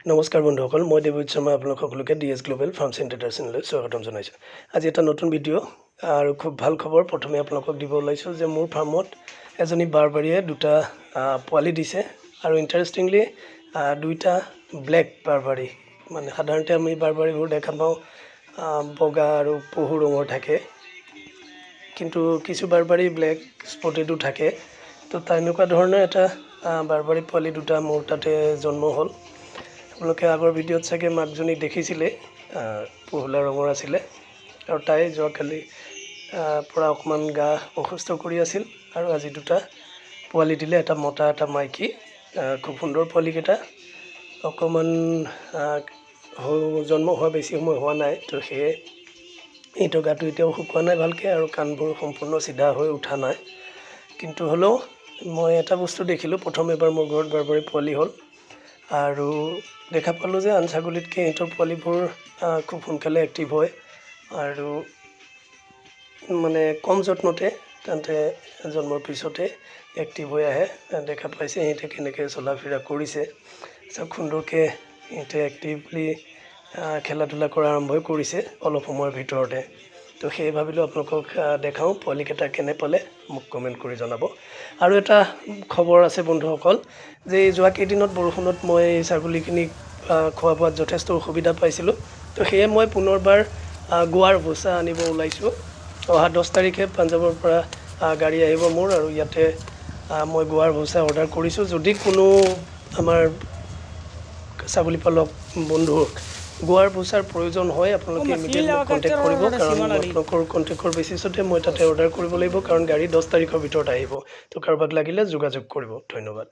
নমস্কাৰ বন্ধুসকল, মই দেৱজিৎ শৰ্মা, আপোনালোক সকলোকে D S global farm centre চেনেললৈ স্বাগতম জনাইছোঁ। আজি এটা নতুন ভিডিঅ' আৰু খুব ভাল খবৰ প্ৰথমে আপোনালোকক দিব ওলাইছোঁ যে মোৰ ফাৰ্মত এজনী বাৰবাৰীয়ে দুটা পোৱালি দিছে আৰু ইণ্টাৰেষ্টিংলি দুইটা ব্লেক বাৰবাৰী। মানে সাধাৰণতে আমি বাৰবাৰীবোৰ দেখা পাওঁ বগা আৰু পহু ৰঙৰ থাকে, কিন্তু কিছু বাৰবাৰী ব্লেক স্পটেডো থাকে। তো তেনেকুৱা ধৰণৰ এটা বাৰবাৰী পোৱালি দুটা মোৰ তাতে জন্ম হ'ল। আপোনালোকে আগৰ ভিডিঅ'ত চাগে মাকজনীক দেখিছিলে, পহুলা ৰঙৰ আছিলে। আৰু তাই যোৱাকালি পৰা অকণমান গা অসুস্থ কৰি আছিল আৰু আজি দুটা পোৱালি দিলে, এটা মতা, এটা মাইকী। খুব সুন্দৰ পোৱালিকেইটা। অকণমান জন্ম হোৱা বেছি সময় হোৱা নাই, তো সেয়ে ইহঁতৰ গাটো এতিয়াও শুকোৱা নাই ভালকৈ আৰু কাণবোৰ সম্পূৰ্ণ চিধা হৈ উঠা নাই। কিন্তু হ'লেও মই এটা বস্তু দেখিলোঁ, প্ৰথম এবাৰ মোৰ ঘৰত বাৰবাৰী পোৱালি হ'ল আৰু দেখা পালোঁ যে আন ছাগলীতকৈ ইহঁতৰ পোৱালিবোৰ খুব সোনকালে এক্টিভ হয় আৰু মানে কম যত্নতে তাহাঁতে জন্মৰ পিছতে এক্টিভ হৈ আহে। দেখা পাইছে সিহঁতে কেনেকৈ চলা ফুৰা কৰিছে। চব সুন্দৰকৈ সিহঁতে এক্টিভলি খেলা ধূলা কৰা আৰম্ভই কৰিছে অলপ সময়ৰ ভিতৰতে। তো সেয়ে ভাবিলোঁ আপোনালোকক দেখাওঁ। পোৱালিকেইটা কেনে পালে মোক কমেণ্ট কৰি জনাব। আৰু এটা খবৰ আছে বন্ধুসকল যে এই যোৱা কেইদিনত বৰষুণত মই এই ছাগলীখিনিক খোৱা বোৱাত যথেষ্ট অসুবিধা পাইছিলোঁ। তো সেয়ে মই পুনৰবাৰ গোৱাৰ ভোচা আনিব ওলাইছোঁ। অহা 10 তাৰিখে পাঞ্জাৱৰ পৰা গাড়ী আহিব মোৰ আৰু ইয়াতে মই গোৱাৰ ভোচা অৰ্ডাৰ কৰিছোঁ। যদি কোনো আমাৰ ছাগলী পালক বন্ধুক গোৱাৰ ভোচাৰ প্ৰয়োজন হয়, আপোনালোকে ইমিডিয়েট মোক কণ্টেক্ট কৰিব, কাৰণ আপোনালোকৰ কণ্টেক্টৰ বেচিছতে মই তাতে অৰ্ডাৰ কৰিব লাগিব, কাৰণ গাড়ী 10 তাৰিখৰ ভিতৰত আহিব। তো কাৰোবাক লাগিলে যোগাযোগ কৰিব। ধন্যবাদ।